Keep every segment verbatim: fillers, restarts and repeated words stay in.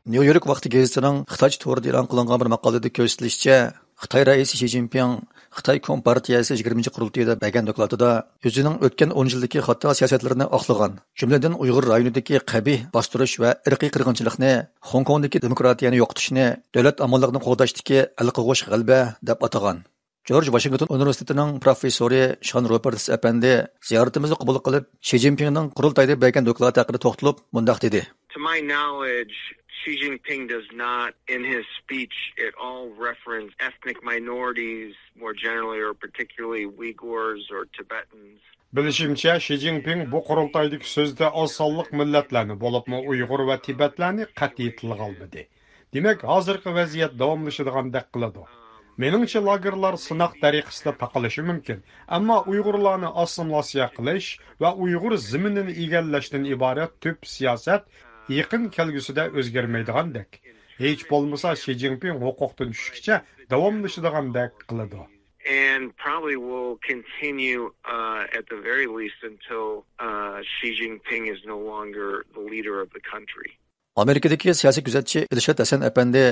نيۇ يورك ۋاقتى گېزىتىنىڭ خىتايچە تورىدا ئېلان قىلىنغان بىر ماقالىدە كۆرسىتىلىشىچە، خىتاي رەئىسى شى جىنپىڭ خىتاي كومپارتىيەسى يىگىرمىنچى قۇرۇلتىيىدا بەرگەن دوكلاتىدا ئۆزىنىڭ ئۆتكەن ئون يىلدىكى خاتا سىياسەتلىرىنى ئاقلىغان، جۈملىدىن ئۇيغۇر رايونىدىكى قەبىھ باستۇرۇش ۋە ئىرقىي قىرغىنچىلىقنى، خوڭكوڭدىكى دېموكراتىيەنى يوقىتىشنى دۆلەت ئامانلىقىنى قوغداشتىكى ئەلقوغۇش غەلىبە دەپ ئاتىغان. جورج ۋاشىنگتون ئۇنىۋېرسىتېتىنىڭ پروفېسسورى شان روبېرتس ئەپەندى زىيارىتىمىزنى قوبۇل قىلىپ، شى جىنپىڭنىڭ قۇرۇلتايدا بەرگەن دوكلاتى ھەققىدە توختىلىپ، مۇنداق دېدى. To my knowledge, Xi Jinping does not, in his speech at all, reference ethnic minorities more generally, or particularly Uyghurs or Tibetans. بىلىشىمچە، شى جىنپىڭ بۇ قۇرۇلتايدىكى سۆزىدە ئاز سانلىق مىللەتلەرنى، بولۇپمۇ ئۇيغۇر ۋە تىبەتلەرنى قەتئىي تىلغا ئالمىدى. دېمەك، ھازىرقى ۋەزىيەت داۋاملىشىدىغاندەك قىلىدۇ. مېنىڭچە، لاگېرلار سىناق تەرىقىسىدە تاقىلىشى مۇمكىن، ئەمما ئۇيغۇرلارنى ئاسسىمىلياتسىيە قىلىش ۋە ئۇيغۇر زېمىنىنى ئىگىلەشتىن ئىبارەت تۈپ سىياسەت يېقىن كەلگۈسىدە ئۆزگەرمەيدىغاندەك. ھېچ بولمىسا، شى جىنپىڭ ھوقۇقتىن چۈشكىچە داۋاملىشىدىغاندەك قىلىدۇ. And probably will continue, uh, at the very least until, uh, Xi Jinping is no longer the leader of the country. ئامېرىكىدىكى سىياسىي كۆزەتچى ئىلشات ھەسەن ئەپەندى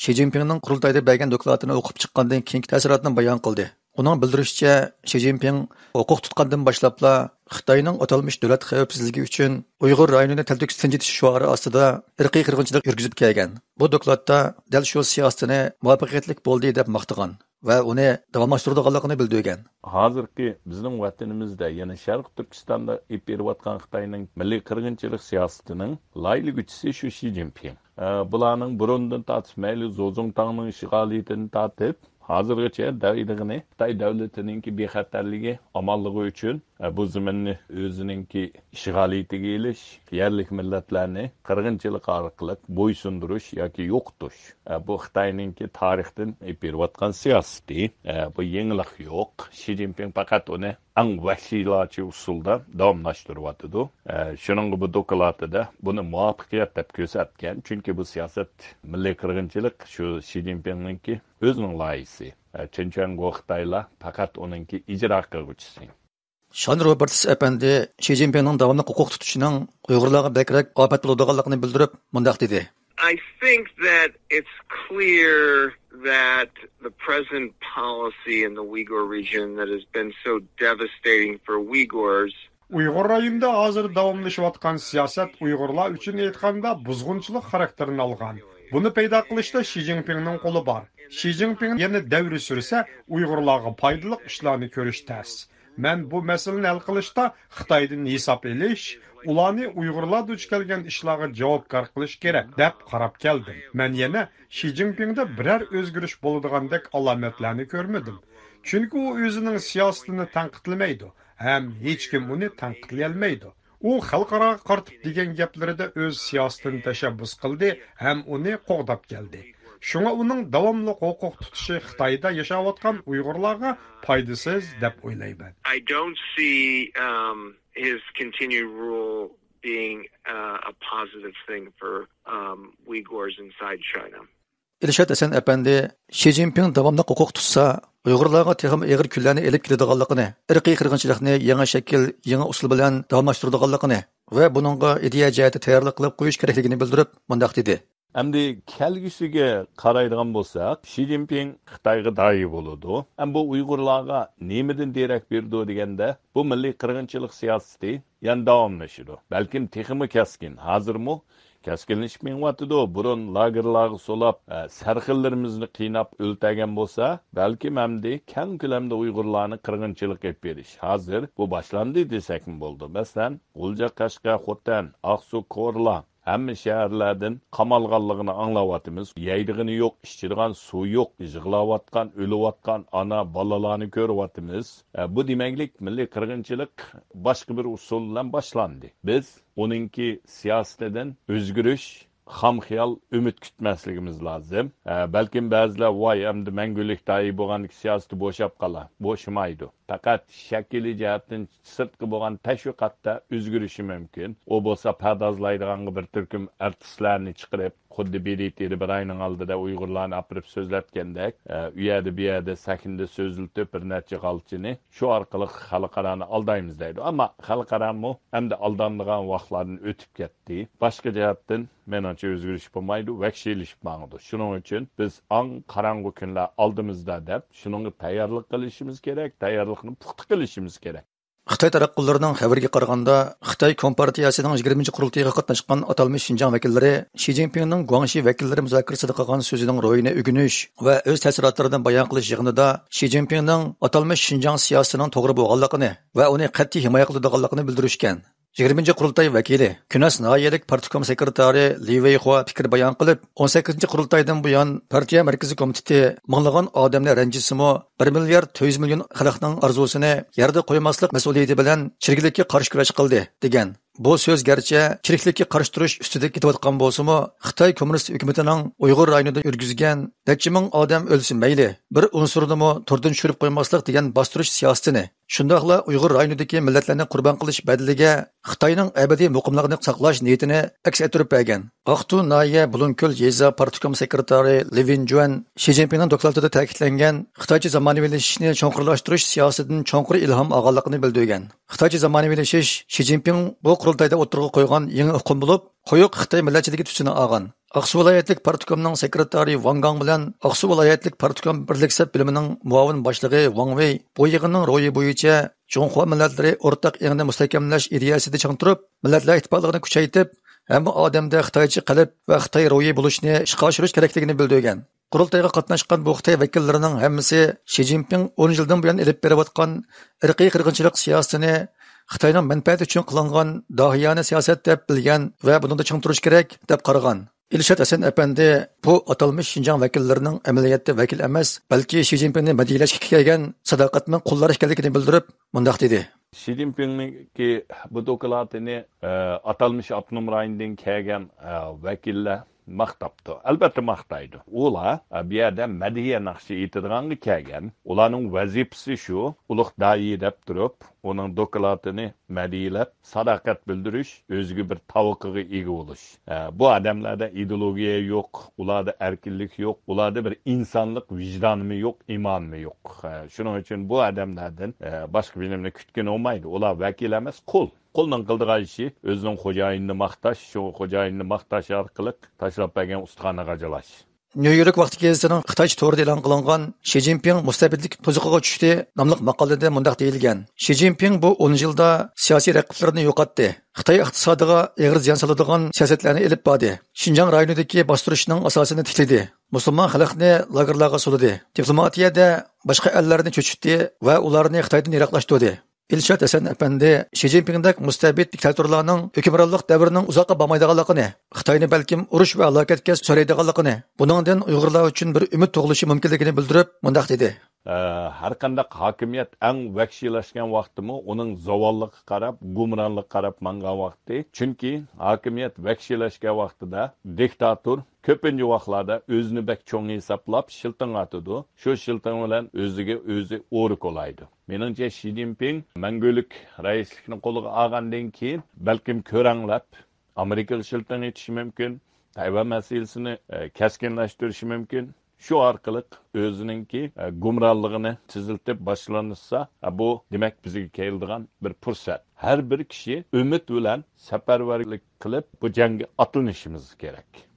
شى جىنپىڭنىڭ قۇرۇلتايدا بەرگەن دوكلاتىنى ئوقۇپ چىققاندىن كېيىنكى تەسىراتىنى بايان قىلدى. ئۇنىڭ بىلدۈرۈشىچە، شى جىنپىڭ ھوقۇق تۇتقاندىن باشلاپلا خىتاينىڭ ئاتالمىش دۆلەت خەۋپسىزلىكى ئۈچۈن ئۇيغۇر رايونىنى تەلتۆكۈس تىنچىتىش شوئارى ئاستىدا ئىرقىي قىرغىنچىلىق يۈرگۈزۈپ كەلگەن. بۇ دوكلاتتا دەل شۇ سىياسىتىنى مۇۋەپپەقىيەتلىك بولدى دەپ ماختىغان ۋە ئۇنى داۋاملاشتۇرىدىغانلىقىنى بىلدۈرگەن. ھازىرقى بىزنىڭ ۋەتىنىمىزدە، يەنى شەرقىي تۈركىستاندا ئېلىپ بېرىۋاتقان خىتاينىڭ مىللىي قىرغىنچىلىق سىياسىتىنىڭ لايىھىلىگۈچىسى شۇ شى جىنپىڭ. ئە، بۇلارنىڭ بۇرۇندىن تارتىپ، مەيلى زۇ زۇڭتاڭنىڭ ئىشغالىيىتىدىن تارتىپ، ھازىرغىچە دەيدىغىنى خىتاي دۆلىتىنىڭكى بىخەتەرلىكى، ئامانلىقى ئۈچۈن، ئە، بۇ زېمىننى ئۆزىنىڭكى ئىشغالىيىتىگە ئېلىش، يەرلىك مىللەتلەرنى قىرغىنچىلىق ئارقىلىق بويسۇندۇرۇش ياكى يوقىتىش. ئە، بۇ خىتاينىڭكى تارىختىن ئېلىپ بېرىۋاتقان سىياسىتى. ئە، بۇ يېڭىلىق يوق. شى جىنپىڭ پەقەت ئۇنى ئەڭ ۋەھشىيلارچە ئۇسۇلدا داۋاملاشتۇرۇۋاتىدۇ. ئە، شۇنىڭغا بۇ دوكلاتىدا بۇنى مۇۋەپپەقىيەت دەپ كۆرسەتكەن. چۈنكى بۇ سىياسەت مىللىي قىرغىنچىلىق، شۇ شى جىنپىڭنىڭكى ئۆزىنىڭ لايىھىسى. ئە، چېن چۈەنگو خىتايلار پەقەت ئۇنىڭكى ئىجرا قىلغۇچىسى. شان روبېرتس ئەپەندى شى جىنپىڭنىڭ داۋاملىق ھوقۇق تۇتۇشىنىڭ ئۇيغۇرلارغا بەكرەك ئاپەت بولىدىغانلىقىنى بىلدۈرۈپ، مۇنداق دېدى. I think that it's clear that the present policy in the Uyghur region that has been so devastating for Uyghurs ئۇيغۇر رايونىدا ھازىر داۋاملىشىۋاتقان سىياسەت ئۇيغۇرلار ئۈچۈن ئېيتقاندا بۇزغۇنچىلىق خاراكتېرىنى ئالغان. بۇنى پەيدا قىلىشتا شى جىنپىڭنىڭ قولى بار. شى جىنپىڭ يەنە دەۋر سۈرسە، ئۇيغۇرلارغا پايدىلىق ئىشلارنى كۆرۈش تەس. مەن بۇ مەسىلىنى ھەل قىلىشتا خىتايدىن ھېساب ئېلىش، ئۇلارنى ئۇيغۇرلار دۇچ كەلگەن ئىشلارغا جاۋابكار قىلىش كېرەك، دەپ قاراپ كەلدىم. مەن يەنە شى جىنپىڭدا بىرەر ئۆزگىرىش بولىدىغاندەك ئالامەتلەرنى كۆرمىدىم. چۈنكى ئۇ ئۆزىنىڭ سىياسىتىنى تەنقىدلىمەيدۇ ھەم ھېچكىم ئۇنى تەنقىدلىيەلمەيدۇ. ئۇ خەلقئاراغا قارىتىپ دېگەن گەپلىرىدە ئۆز سىياسىتىنى تەشەببۇس قىلدى ھەم ئۇنى قوغداپ كەلدى. شۇڭا ئۇنىڭ داۋاملىق ھوقۇق تۇتۇشى خىتايدا ياشاۋاتقان ئۇيغۇرلارغا پايدىسىز دەپ ئويلايمەن. I don't see, um, his continued rule being, uh, a positive thing for, um, Uyghurs inside China. ئىلشات ھەسەن ئەپەندى، شى جىنپىڭ داۋاملىق ھوقۇق تۇتسا، ئۇيغۇرلارغا تېخىمۇ ئېغىر كۈنلەرنى ئېلىپ كېلىدىغانلىقىنى، ئىرقىي قىرغىنچىلىقنى يېڭى شەكىل، يېڭى ئۇسۇل بىلەن داۋاملاشتۇرىدىغانلىقىنى ۋە بۇنىڭغا ئىدىيە جەھەتتە تەييارلىق قىلىپ قويۇش كېرەكلىكىنى بىلدۈرۈپ، مۇنداق دېدى. ئەمدى كەلگۈسىگە قارايدىغان بولساق، شى جىنپىڭ خىتايغا داھىي بولىدۇ. ئەمما بۇ ئۇيغۇرلارغا نېمىدىن دېرەك بېرىدۇ دېگەندە، بۇ مىللىي قىرغىنچىلىق سىياسىتى يەنە داۋاملىشىدۇ. بەلكىم تېخىمۇ كەسكىن، ھازىرمۇ كەسكىنلىشىپ مېڭىۋاتىدۇ. بۇرۇن لاگېرلارغا سولاپ، ئە، سەرخىللىرىمىزنى قىيناپ ئۆلتۈرگەن بولسا، بەلكىم ئەمدى كەڭ كۆلەمدە ئۇيغۇرلارنى قىرغىنچىلىققا ئېلىپ بېرىش. ھازىر بۇ باشلاندى دېسەكمۇ بولىدۇ. مەسىلەن، غۇلجا، قەشقەر، خوتەن، ئاقسۇ، كورلا، ھەممە شەھەرلەردىن قامالغانلىقىنى ئاڭلاۋاتىمىز. يەيدىغىنى يوق، ئىچىدىغان سۇ يوق، يىغلاۋاتقان، ئۆلۈۋاتقان ئانا، بالىلارنى كۆرۈۋاتىمىز. ئە، بۇ دېمەكلىك، مىللىي قىرغىنچىلىق باشقا بىر ئۇسۇل بىلەن باشلاندى. بىز ئۇنىڭكى سىياسىتىدىن ئۆزگىرىش، خام خىيال، ئۈمىد كۈتمەسلىكىمىز لازىم. ئە، بەلكىم بەزىلەر، ۋاي، ئەمدى مەڭگۈلۈك داھىي بولغاندىكىن سىياسىتى بوشاپ قالار. بوشىمايدۇ. پەقەت شەكىلىي جەھەتتىن سىرتقى بولغان تەشۋىقاتتا ئۆزگىرىشى مۇمكىن. ئۇ بولسا پەردازلايدىغانغا بىر تۈركۈم ئارتىسلارنى چىقىرىپ، خۇددى بىدىتى رىبراينىڭ ئالدىدا ئۇيغۇرلارنى ئاپىرىپ سۆزلەتكەندەك، ئە، ئۇ يەردە، بۇ يەردە سەھنىدە سۆزلىتىپ، بىر نەچچە غالچىنى شۇ ئارقىلىق خەلقئارانى ئالدايمىز دەيدۇ. ئەمما خەلقئارامۇ ئەمدى ئالدانىدىغان ۋاقىتلاردىن ئۆتۈپ كەتتى. باشقا جەھەتتىن، مېنىڭچە، ئۆزگىرىش بولمايدۇ، ۋەھشىيلىشىپ ماڭىدۇ. شۇنىڭ ئۈچۈن بىز ئاڭ قاراڭغۇ كۈنلەر ئالدىمىزدا دەپ، شۇنىڭغا تەييارلىق قىلىشىمىز كېرەك، تەييارلىقنى پۇختا قىلىشىمىز كېرەك. خىتاي تاراتقۇلىرىنىڭ خەۋىرىگە قارىغاندا، خىتاي كومپارتىيەسىنىڭ يىگىرمىنچى قۇرۇلتىيىغا قاتناشقان ئاتالمىش شىنجاڭ ۋەكىللىرى شى جىنپىڭنىڭ گۇاڭشى ۋەكىللىرى مۇزاكىرىسىدە قىلغان سۆزىنىڭ روھىنى ئۆگىنىش ۋە ئۆز تەسىراتلىرىدىن بايان قىلىش يىغىنىدا شى جىنپىڭنىڭ ئاتالمىش شىنجاڭ سىياسىتىنىڭ توغرا بولغانلىقىنى ۋە ئۇنى قەتئىي ھىمايە قىلىدىغانلىقىنى بىلدۈرۈشكەن. يىگىرمىنچى قۇرۇلتاي ۋەكىلى، كۈنەس ناھىيەلىك پارتكوم سېكرېتارى لى ۋېيخۇا پىكىر بايان قىلىپ، ئون سەككىزىنچى قۇرۇلتايدىن بۇيان پارتىيە مەركىزىي كومىتېتى مىڭلىغان ئادەمنى رەنجىتسىمۇ، بىر مىليارد تۆت يۈز مىليون خەلقنىڭ ئارزۇسىنى يەردە قويماسلىق مەسئۇلىيىتى بىلەن چىرىكلىككە قارشى كۈرەش قىلدى، دېگەن. بۇ سۆز گەرچە چىرىكلىككە قارشى تۇرۇش ئۈستىدە كېتىۋاتقان بولسىمۇ، خىتاي كوممۇنىست ھۆكۈمىتىنىڭ ئۇيغۇر رايونىدا يۈرگۈزگەن نەچچە مىڭ ئادەم ئۆلسە مەيلى، بىر ئۇنسۇرنىمۇ توردىن چۈشۈرۈپ قويماسلىق دېگەن باستۇرۇش سىياسىتىنى، شۇنداقلا ئۇيغۇر رايونىدىكى مىللەتلەرنى قۇربان قىلىش بەدىلىگە خىتاينىڭ ئەبەدىي مۇقىملىقىنى ساقلاش نىيىتىنى ئەكس ئەتتۈرۈپ بەرگەن. ئاقتۇ ناھىيە بۇلۇڭكۆل يېزا پارتكوم سېكرېتارى لى ۋىنجۈەن شى جىنپىڭنىڭ دوكلاتىدا تەكىتلەنگەن خىتايچە زامانىۋىلىشىشنى چوڭقۇرلاشتۇرۇش سىياسىتىدىن چوڭقۇر ئىلھام ئالغانلىقىنى بىلدۈرگەن. خىتايچە زامانىۋىلىشىش شى جىنپىڭ بۇ قۇرۇلتايدا ئوتتۇرىغا قويغان يېڭى ئۇقۇم بولۇپ، قويۇق خىتاي مىللەتچىلىكى تۈسىنى ئالغان. ئاقسۇ ۋىلايەتلىك پارتكومنىڭ سېكرېتارى ۋاڭ گاڭ بىلەن ئاقسۇ ۋىلايەتلىك پارتكوم بىرلىك سەپ بۆلۈمىنىڭ مۇئاۋىن باشلىقى ۋاڭ ۋېي بۇ يىغىننىڭ روھى بويىچە جۇڭخۇا مىللەتلىرى ئورتاق ئېڭىنى مۇستەھكەملەش ئىدىيەسىدە چىڭ تۇرۇپ، مىللەتلەر ئىتتىپاقلىقىنى كۈچەيتىپ، ھەممە ئادەمدە خىتايچە قەلب ۋە خىتاي روھى بولۇشنى ئىشقا ئاشۇرۇش كېرەكلىكىنى بىلدۈرگەن. قۇرۇلتايغا قاتناشقان بۇ خىتاي ۋەكىللىرىنىڭ ھەممىسى شى جىنپىڭ ئون يىلدىن بۇيان ئېلىپ بېرىۋاتقان ئىرقىي قىرغىنچىلىق سىياسىتىنى خىتاينىڭ مەنپەئەتى ئۈچۈن قىلىنغان داھىيانە سىياسەت دەپ بىلگەن ۋە بۇنىڭدا چىڭ تۇرۇش كېرەك دەپ قارىغان. ئىلشات ھەسەن ئەپەندى بۇ ئاتالمىش شىنجاڭ ۋەكىللىرىنىڭ ئەمەلىيەتتە ۋەكىل ئەمەس، بەلكى شى جىنپىڭنى مەدھىيەلەشكە كەلگەن ساداقەتمەن قۇللار ئىكەنلىكىنى بىلدۈرۈپ، مۇنداق دېدى. شى جىنپىڭنىڭكى بۇ دوكلاتىنى، ئە، ئاتالمىش ئاپتونوم رايوندىن كەلگەن، ئە، ۋەكىللەر ماختاپتۇ. ئەلبەتتە ماختايدۇ. ئۇلار، ئە، بۇ يەردە مەدھىيە ناخشا ئېيتىدىغانغا كەلگەن. ئۇلارنىڭ ۋەزىپىسى شۇ، ئۇلۇغ داھىي دەپ تۇرۇپ، ئۇنىڭ دوكلاتىنى مەدھىيەلەپ، ساداقەت بىلدۈرۈش، ئۆزىگە بىر تاۋىقىغا ئىگە بولۇش. ئە، بۇ ئادەملەردە ئىدېئولوگىيە يوق، ئۇلاردا ئەركىنلىك يوق، ئۇلاردا بىر ئىنسانلىق ۋىجدانىمۇ يوق، ئىمانىمۇ يوق. ئە، شۇنىڭ ئۈچۈن بۇ ئادەملەردىن، ئە، باشقا بىر نېمىنى كۈتكىلى بولمايدۇ. ئۇلار ۋەكىل ئەمەس، قۇل. قۇلنىڭ قىلىدىغان ئىشى ئۆزىنىڭ خوجايىنىنى ماختاش، شۇ خوجايىنىنى ماختاش ئارقىلىق تاشلاپ بەرگەن ئۇستىخاننى غاجىلاش. نيۇ يورك ۋاقتى گېزىتىنىڭ خىتايچە تورىدا ئېلان قىلىنغان شى جىنپىڭ مۇستەبىتلىك تۇزىقىغا چۈشتى ناملىق ماقالىدە مۇنداق دېيىلگەن: شى جىنپىڭ بۇ ئون يىلدا سىياسىي رەقىبلىرىنى يوقاتتى، خىتاي ئىقتىسادىغا ئېغىر زىيان سالىدىغان سىياسەتلەرنى ئېلىپ باردى، شىنجاڭ رايونىدىكى باستۇرۇشنىڭ ئاساسىنى تىكلىدى، مۇسۇلمان خەلقنى لاگېرلارغا سولىدى، دىپلوماتىيەدە باشقا ئەللەرنى چۆچۈتتى ۋە ئۇلارنى خىتايدىن يىراقلاشتۇردى. ئىلشات ھەسەن ئەپەندى شى جىنپىڭدەك مۇستەبىت دىكتاتورلارنىڭ ھۆكۈمرانلىق دەۋرىنىڭ ئۇزاققا بارمايدىغانلىقىنى، خىتاينى بەلكىم ئۇرۇش ۋە ھالاكەتكە سۆرەيدىغانلىقىنى، بۇنىڭدىن ئۇيغۇرلار ئۈچۈن بىر ئۈمىد تۇغۇلۇشى مۇمكىنلىكىنى بىلدۈرۈپ مۇنداق دېدى. ئە، ھەرقانداق ھاكىمىيەت ئەڭ ۋەھشىيلەشكەن ۋاقتىمۇ ئۇنىڭ زاۋاللىققا قاراپ، گۇمرانلىققا قاراپ ماڭغان ۋاقتى. چۈنكى ھاكىمىيەت ۋەھشىيلەشكەن ۋاقتىدا دىكتاتور كۆپىنچە ۋاقىتلاردا ئۆزىنى بەك چوڭ ھېسابلاپ شىلتىڭ ئاتىدۇ. شۇ شىلتىڭ بىلەن ئۆزىگە ئۆزى ئورا كولايدۇ. مېنىڭچە، شى جىنپىڭ مەڭگۈلۈك رەئىسلىكنى قولىغا ئالغاندىن كېيىن بەلكىم كۆرەڭلەپ ئامېرىكىغا شىلتىڭ ئېتىشى مۇمكىن، تەيۋەن مەسىلىسىنى، ئە، كەسكىنلەشتۈرۈشى مۇمكىن. شۇ ئارقىلىق ئۆزىنىڭكى، ئە، گۇمرانلىقىنى تېزلىتىپ باشلانسا، ئە، بۇ، دېمەك، بىزگە كېلىدىغان بىر پۇرسەت. ھەر بىر كىشى ئۈمىد بىلەن سەپەرۋەرلىك قىلىپ، بۇ جەڭگە ئاتلىنىشىمىز كېرەك.